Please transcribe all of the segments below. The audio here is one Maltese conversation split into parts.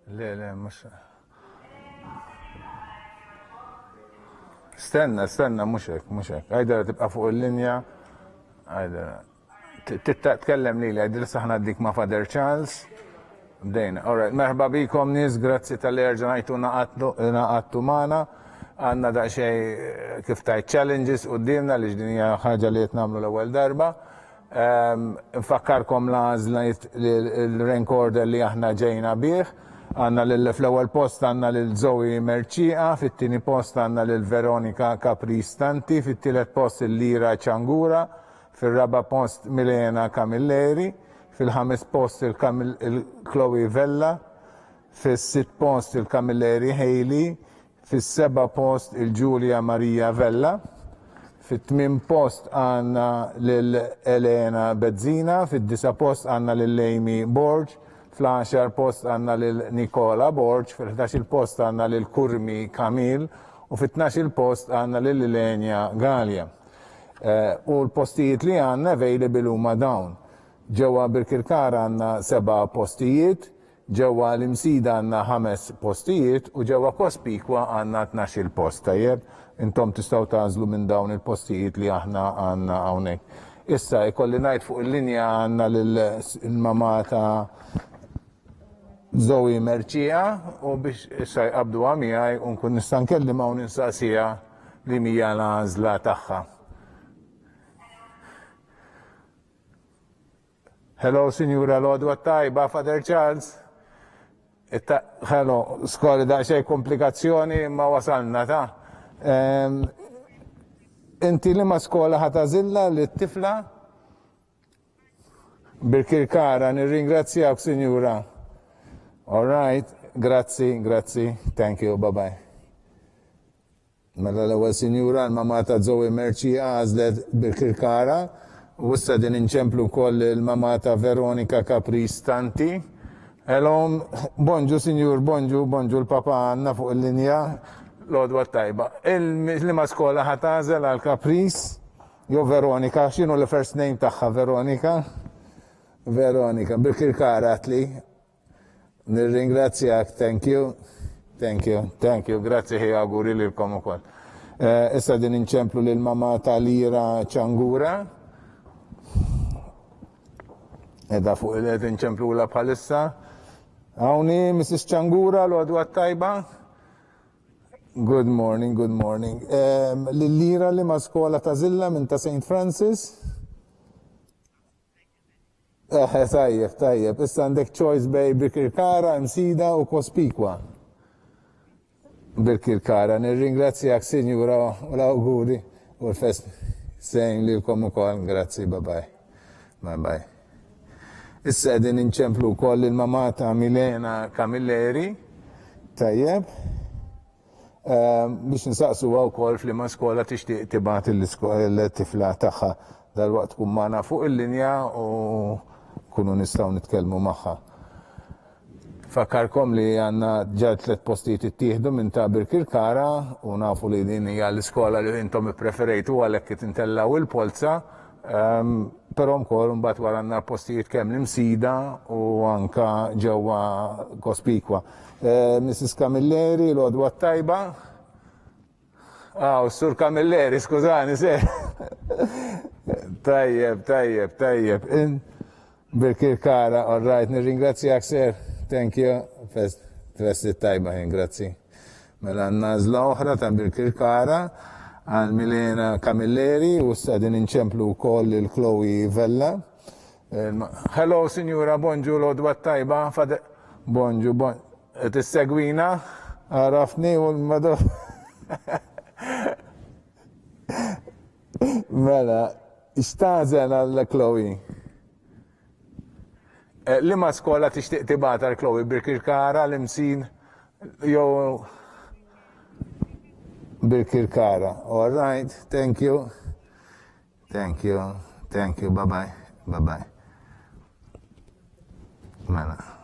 Le, le, mhux. Stenna, stenna, mhux hekk, mhux hekk. Għajda tibqa' fuq il-linja. Għajda. Tkellem lili, għajda issa ħna dik ma' Father Charles. Bdejna. All right, merħba bikom nies, grazzi tal-li erġanajtu naqattu magħna. Għandna daqsxejn eh, kif tajt challenges qudiemna li din hija ħaġa li qed nagħmlu l-ewwel darba. Nfakkarkom l-għażla il-rank order li aħna ġejna bih. Għandna lil fl-ewwel post għandna lil Zoe Mercieca, fit-tieni post għandna lil Veronica Caprice Tanti, fit-tielet post il-Lira Ciangura, fir-raba' post Milena Camilleri, fil-ħames post il-Chloe Vella, fis-sitt post il-Camilleri Hailey, Fis-seba' post il-Julia Maria Vella. Fit-tmien post għandna lil Elena Bezzina. Fid-disa' post għandna lil Amy Borg. Fl-għaxar post għandna lil Nicola Borg. Fil-ħdax-il post għandna lil Curmi Camille. U fit-tnax-il post għandna lil Ilenia Galea. U l-postijiet li għandna available huma dawn. Ġewwa Birkirkara għandna seba' postijiet. Ġewwa l-Imsida għandna ħames postijiet u ġewwa Cospicua għandna tnax-il post, tajjeb? Intom tistgħu tagħżlu minn dawn il-postijiet li aħna għandna hawnhekk. Issa, ikolli ngħid fuq il-linja għandna lill-mamà ta' Zoe Mercieca u biex issa jqabbduha miegħi u nkun nista' nkellimha u ninsaqsiha li hija l-għażla tagħha. Hello, sinjura l-għodwa tajba, Father Charles. Hello, skori daqsxejn komplikazzjoni imma wasalna ta' ehm, Inti li ma skola ħatażilla li t-tifla? Birkirkara, nirringrazzjak, sinjura. All right, grazzi, grazzi, thank you, bye bye. Mela l-ewwel sinjura, l-mamà ta' Zoe Mercieca għażlet Birkirkara u issa qegħdin inċemplu wkoll il-mamà ta' Veronica Caprice Tanti. Hello, bonġu sinjur, bonġu, bonġu l-papa għandna fuq il-linja. L-għodwa t-tajba. Liema skola ħa tagħżel għal Caprice? Jew Veronica, x'inhu l-first name tagħha Veronica? Veronica, Birkirkara għatli. Nirringrazzjak, thank you. Thank you, thank you, grazzi ħi auguri lilkom ukoll. Eh, issa din inċemplu lil mama tal-ira ċangura. Edha fuq il-qed inċemplu la bħalissa. Hawnhi Mrs. Ċangura l-għodwa tajba. Good morning, good morning. Um, Lil-lira li ma skola ta' Zilla minn ta' St. Francis. Eħe, tajjeb, tajjeb. Issa għandek choice bej Birkirkara, Msida u Cospicua. Birkirkara, nirringrazzjak sinjura u l-awguri u l-fest. Sejn lilkom ukoll, grazzi, bye bye. Bye bye. Issa qegħdin inċemplu wkoll il-mamà ta' Milena Camilleri. Tajjeb. Ehm, biex nsaqsuha wkoll f'liema skola tixtieq tibgħat il-tifla tagħha dalwaqt tkun magħna fuq il-linja u kunu nistgħu nitkellmu magħha. Fakkarkom li għandna ġa tlet postijiet ittieħdu minn ta' Birkirkara u nafu li din hija l-iskola li intom ippreferejtu għalhekk qed intellaw il-polza. Ehm, però wkoll mbagħad wara għandna postijiet kemm l-Imsida u anka ġewwa Cospicua. Eh, Mrs. Camilleri, l-għodwa tajba. Ah, Sur Camilleri, skużani, se. Tajjeb, tajjeb, tajjeb. Birkirkara, all right, nirringrazzjak, sir. Thank you. Fest, festi tajba ħin, grazzi. Mela għandna oħra ta' Birkirkara għal Milena Camilleri u s-sadin inċemplu wkoll il-Chloe Vella. Hello, sinjura, bonġu l-għodwa tajba. Bonġu, bon. Tissegwina? Għarafni u l-madu. Mela, x'tagħżel għal Chloe? Eh, liema skola tixtieq tibgħat għal Chloe Birkirkara, l-Imsin, jew Birkirkara. All right, thank you. Thank you, thank you, bye bye, bye bye. Mela.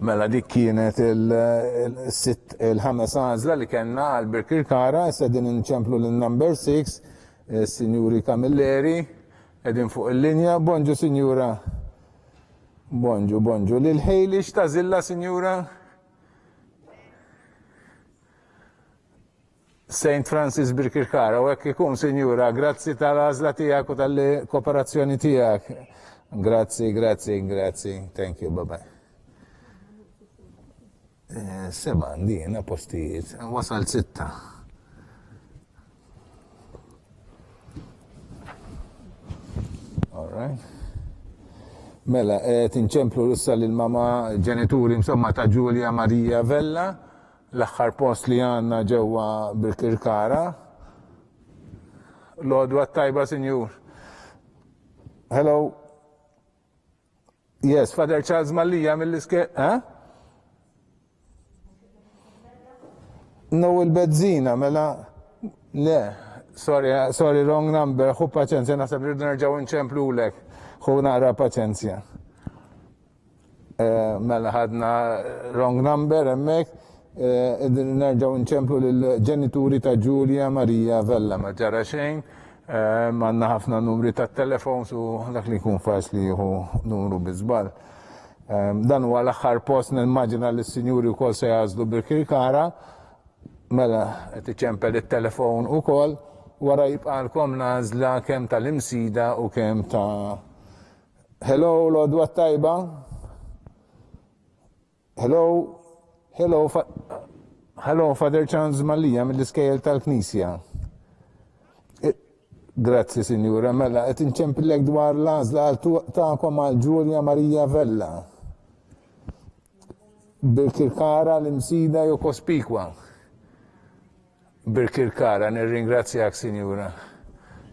Mela dik kienet il-sitt il-ħames għażla li kellna għal Birkirkara, issa din inċemplu lil number 6, Sinjuri Camilleri. Qegħdin fuq il-linja. Bonġu sinjura. Bonġu, bonġu. Lil Hailey x'tażilla, sinjura? Saint Francis Birkirkara, u hekk ikun, sinjura, grazzi tal-għażla tiegħek u tal-kooperazzjoni tiegħek. Grazzi, grazzi, grazzi. Thank you, bye bye. Eh, seba għandi jiena postijiet, wasal sitta. All right. Mela, eh, tinċemplu issa lil mama ġenituri insomma ta' Giulia Maria Vella, l-aħħar post li għandna ġewwa Birkirkara. L-għodwa tajba, sinjur. Hello. Yes, Father Charles Mallia mill-iske... Eh? No, il-bezzina, mela... Le, sorry, eh, sorry, wrong number, ħu paċenzja, naħseb rridu nerġgħu nċemplulek. Ħu naqra paċenzja. Eh, mela ħadna wrong number hemmhekk, eh, nerġgħu nċemplu lill-ġenituri ta' Giulia Maria Vella ma ġara xejn. Eh, għandna ħafna numri ta' telefons u dak li jkun faċli jieħu numru bi żball. Dan huwa l-aħħar post nimmaġina li s-sinjuri wkoll se jagħżlu bil-Kirkara. Mela qed iċempel it-telefon ukoll wara jibqalkom l-għażla kemm tal-Imsida u kemm ta' Hello, l-għodwa tajba. Hello, hello, fa hello, Father Charles Mallia mill-iskejjel tal-Knisja. E, grazzi, Sinjura, mela, qed inċempillek dwar l-għażla tagħkom għal Giulia Maria Vella. Birkirkara l-Imsida jew Cospicua. Birkirkara, nirringrazzjak, Sinjura.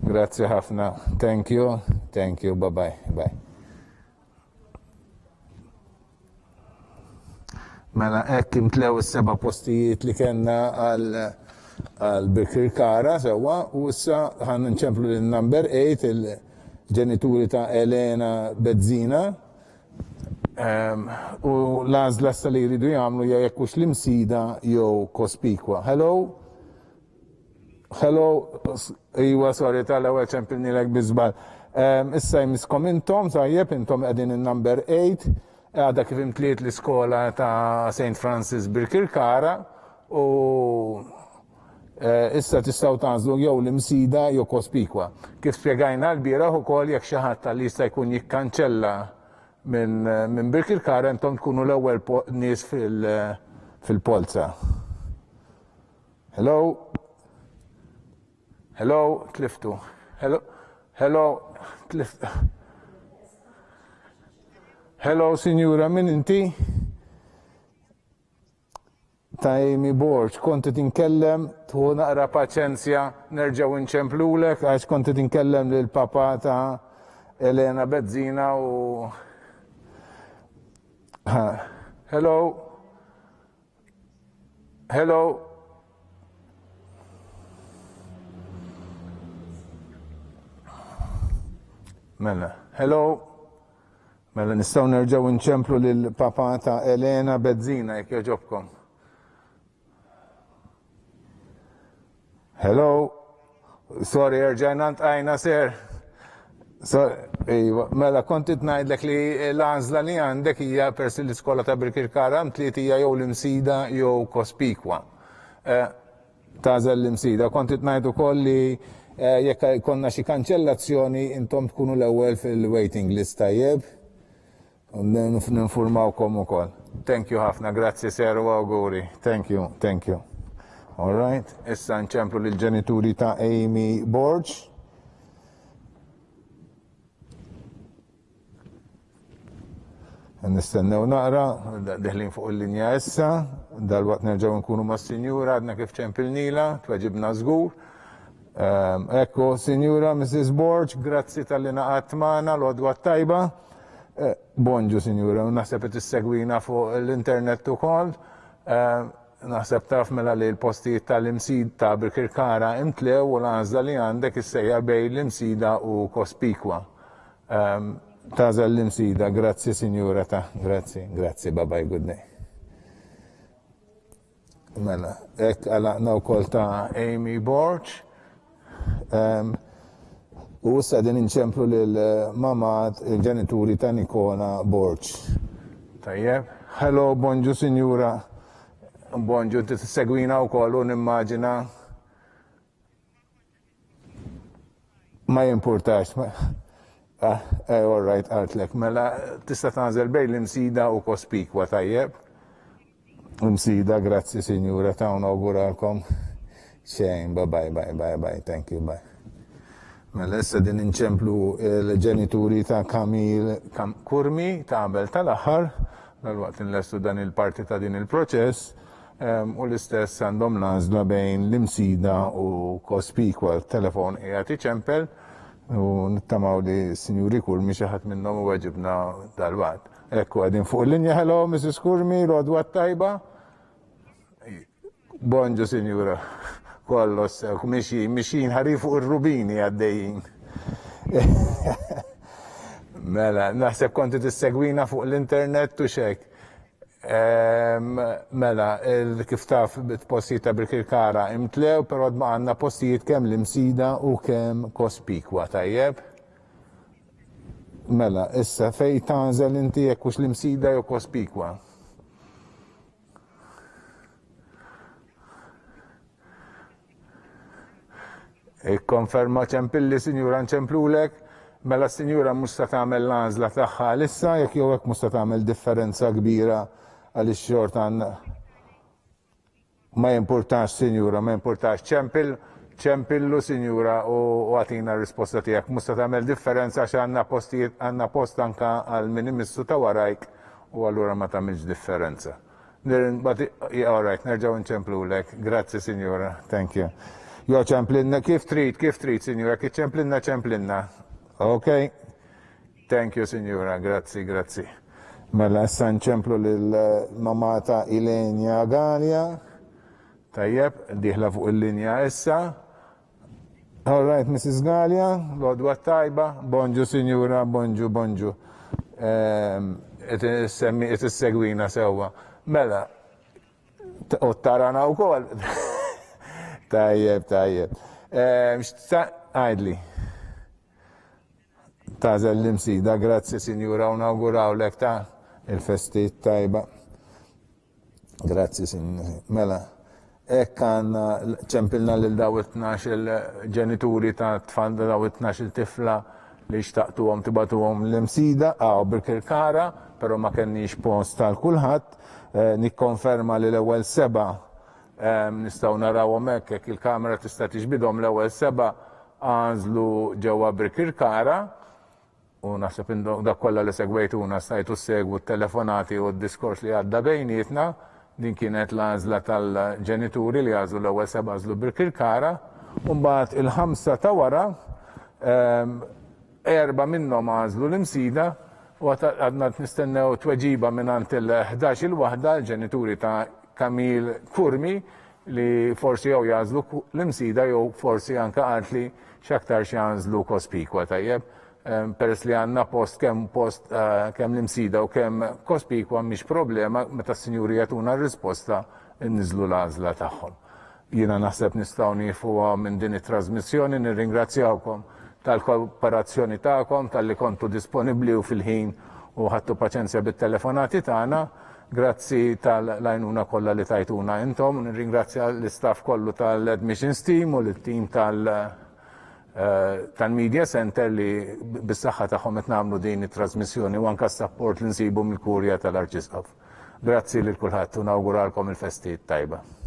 Grazzi ħafna. Thank you, thank you, bye bye, bye. Mela hekk imtlew is-seba' postijiet li kellna għal għal Birkirkara sewwa u issa ħan nċemplu lil number 8 il-ġenituri ta' Elena Bezzina. Ehm, u l-għażla issa li jridu jagħmlu hija jekk hux l-Imsida jew Cospicua. Hello? Hello, iwa, sorry, tal-ewwel ċempilnilek bi żball. Ehm, issa jmisskom intom, tajjeb, intom qegħdin in-number 8, għadha kif imtliet l-iskola ta' St. Francis Birkirkara u eh, issa tistgħu tagħżlu jew l-Imsida jew Cospicua. Kif spjegajna l-bieraħ ukoll jekk xi ħadd tal jista' jkun jikkanċella minn min Birkirkara intom tkunu l-ewwel nies fil-polza. Hello? Hello, tliftu. Hello, hello, tliftu. Hello, signora, min inti? Ta' Amy Borg, kont qed inkellem, tħu naqra paċenzja, nerġgħu nċemplulek għax kont qed inkellem lil papa ta' Elena Bezzina u Hello. Hello. Mela, hello. Mela nistgħu nerġgħu nċemplu lil papa ta' Elena Bezzina jekk jogħġobkom. Hello. Sorry, erġajna ntqajna ser. Iva, mela kont qed ngħidlek li l-għażla li għandek hija persi l-iskola ta' Birkirkara mtliet hija jew l-Imsida jew Cospicua. Eh, tagħżel l-Imsida. Kont qed ngħid ukoll li eh, jekk jkollna xi kanċellazzjoni intom tkunu l-ewwel fil-waiting list tajjeb. Ninfurmawkom ukoll. Thank you ħafna, grazzi sir u awguri. Thank you, thank you. All right, issa nċemplu lill-ġenituri ta' Amy Borg. Nistennew naqra, deħlin fuq il-linja issa, dal-waqt nerġgħu nkunu mas-sinjura għadna kif ċempilnila, tweġibna żgur. Ehm, ekku, sinjura Mrs. Borg, grazzi tal-li naqat magħna l-għodwa tajba. Eh, bonġu, sinjura, naħseb qed issegwina fuq l-internet ukoll. Ehm, naħseb taf mela li l-postijiet tal-Imsid ta' Birkirkara imtlew u l-għażla li għandek issejja bejn l-Imsida u Cospicua. Ehm, tagħżel l-Imsida, grazzi sinjura ta' grazzi, grazzi, bye bye, good day. Mela, hekk għalaqna wkoll ta' Amy Borg. Ehm, U issa qegħdin inċemplu lil mamat il-ġenituri ta' Nikola Borg. Tajjeb. Hello, bonġu sinjura. Bonġu, inti tissegwina wkoll u nimmaġina. Ma jimpurtax. Ah, eh, all right, qaltlek. Mela, tista' tagħżel bejn l-Imsida u Cospicua, tajjeb? Msida, grazzi sinjura ta' nawguralkom. Xejn, bye bye, bye bye, bye, thank you, bye. Mela issa din inċemplu l-ġenituri ta' Kamil Kurmi ta' qabel tal-aħħar, dal-waqt nlestu dan il-parti ta' din il-proċess, u l-istess għandhom l-għażla bejn l-Imsida u Cospicua. Telefon qiegħed iċempel u nittamaw li s-sinjuri Kurmi xi ħadd minnhom iweġibna dal-waqt. Ekku qegħdin fuq il-linja, hello Mrs. Kurmi, l-għodwa t-tajba. Bonġu sinjura, kollox sew, mixjin, mixjin ħari fuq ir-rubini għaddejjin. Mela, naħseb konti tissegwina fuq l-internet u xek. Mela, kif taf postijiet ta' Birkirkara imtlew, però ma għandna postijiet kemm l-Imsida u kemm Cospicua, tajjeb? Mela, issa fejn tagħżel inti jekk hux l-Imsida jew Cospicua? Ikkonferma ċempilli sinjura nċemplulek, mela s-sinjura mhux se tagħmel l-għażla tagħha għalissa jekk jew hekk mhux se tagħmel differenza kbira għaliex xorta għandna Ma jimpurtax, sinjura, ma jimpurtax. Ċempil, ċempillu, sinjura, u agħtina r-risposta tiegħek. Mhux se tagħmel differenza għax għandna postijiet, għandna post anke għal min imissu ta' warajk u allura ma tagħmilx differenza. All right, nerġgħu nċemplulek. Grazzi, sinjura. Thank you. Jo ċemplinna kif trid, kif trid, sinjura, kif ċemplinna, ċemplinna. Okay. Thank you, sinjura, grazzi, grazzi. Mela, issa nċemplu lil mamà ta' Ilenia Galea. Tajjeb, dieħla fuq il-linja issa. All right, Mrs. Galea, l-għodwa tajba. Bonġu, sinjura, bonġu, bonġu. Ehm, qed issegwina sewwa. Mela, u tarana wkoll. Tajjeb, tajjeb. Ehm, għidli. Tagħżel l-Imsida, grazzi sinjura u nawgurawlek ta' il-festi tajba. Grazzi sinjura. Mela, hekk għandna ċempilna lil daw it-tnax il-ġenituri ta' tfal daw it-tnax il-tifla li xtaqtuhom tibatuhom l-Imsida għaw Birkirkara, però ma kenniex post tal kulħadd. Eh, nikkonferma li l-ewwel seba' eh, nistgħu narawhom hekk jekk il-kamera tista' tiġbidhom l-ewwel seba' Għażlu ġewwa Birkirkara u naħseb dak kollha li segwejtuna stajtu ssegwu t-telefonati u d-diskors li għadda bejnietna. Din kienet l-għażla tal-ġenituri li għażlu l-ewwel seba' għażlu Birkirkara. U mbagħad il-ħamsa ta' wara ehm, erba' minnhom għażlu l-Imsida u għadna nistennew tweġiba mingħand il-11 il-waħda l-ġenituri ta' Kamil Kurmi li forsi jew jagħżlu l-Imsida jew forsi anke qaltli x'aktarx jagħżlu Cospicua tajjeb. Peress li għandna post kemm post eh, kemm l-Imsida u kemm Cospicua mhix problema meta s-sinjuri jagħtuna r-risposta nniżlu l-għażla tagħhom. Jiena naħseb nistgħu niefuha minn din it-trasmissjoni, nirringrazzjawkom tal-kooperazzjoni tagħkom, talli kontu disponibbli u fil-ħin u ħadtu paċenzja bit-telefonati tagħna. Grazzi tal-għajnuna kollha li tajtuna intom. Nirringrazzja l-istaff kollu tal-admissions team u l-team tal- eh, tal-media center li bis-saħħa tagħhom qed nagħmlu din it-trasmissjoni u anke s-sapport li nsibu mill-kurja tal-Arċisqof. Grazzi lil kulħadd u nawguralkom il-festi tajba.